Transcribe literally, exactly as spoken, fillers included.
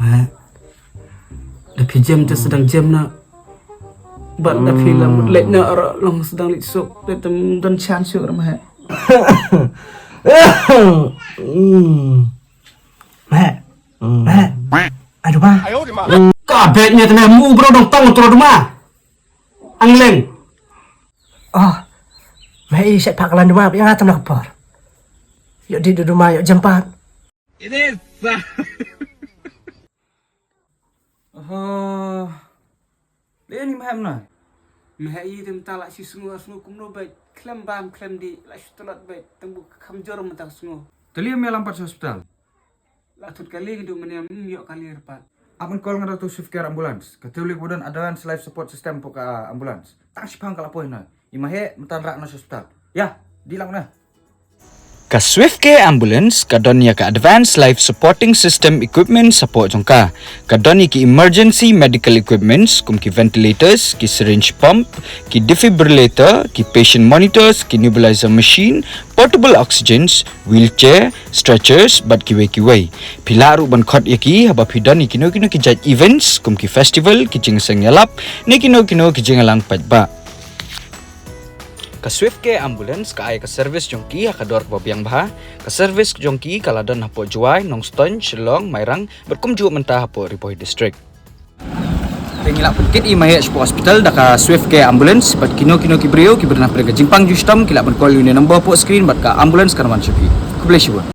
Da phi jem te sdang jem na. Bad da phi lam leit na ra long sdang leit suk. Da tem don chan suk ra ma he. Ma he. Ma he. Aduh ma. Ka bet nya te mu bro dong tang tro ma. Angleng. Oh. Ma he i shet pak lan duma bi nga tam na kepor. Yok di duma yok jempat. It is. Oh. Lei ni ma he mna. Ma he i tem ta la shi sngu sngu kumno bet klem bam klem di la shi tolot bet tang bu kam jor ma ta sngu. Te lei me lam pat hospital. La thut kali ngi du mane ym ïoh kali repat. Ap ban call nga da tu Swift Care Ambulance. Ka tu lei ka ba don Advanced Life Support System pok ka ambulance. Tang shipang ka la poi na. I ma he mynta rak na hospital. Ya, di lang na. Ka Swift Care Ambulance ka don ïa ka Advanced Life Supporting System equipment support jong ka. Ka don ïa ki emergency medical equipments kum ki ventilators, ki syringe pump, ki defibrillator, ki patient monitors, ki nebulizer machine, portable oxygens, wheelchair, stretchers bad kiwei kiwei. Phi lah ruh ban khot ïa ki haba phi don ïa kino kino ki jait events kum ki festival, ki jingseng ïalap ne kino kino ki jingïalang paidbah. Ka Swift Care Ambulance ka ai ka service jong ki ha ka dor kaba biang bha. Ka service jong ki ka la don hapoh Jowai, Nongstoiñ, Shillong, Mairang bad kumjuh mynta hapoh Ri Bhoi District. Te ngi lah pynkit i ma he shapoh hospital da ka Swift Care Ambulance bad kino kino ki briew kiba don hapdeng ka jingpang jingshitom ki lah ban call ïa une number hapoh screen bad ka ambulance kan wan sha phi. Khublei shibun.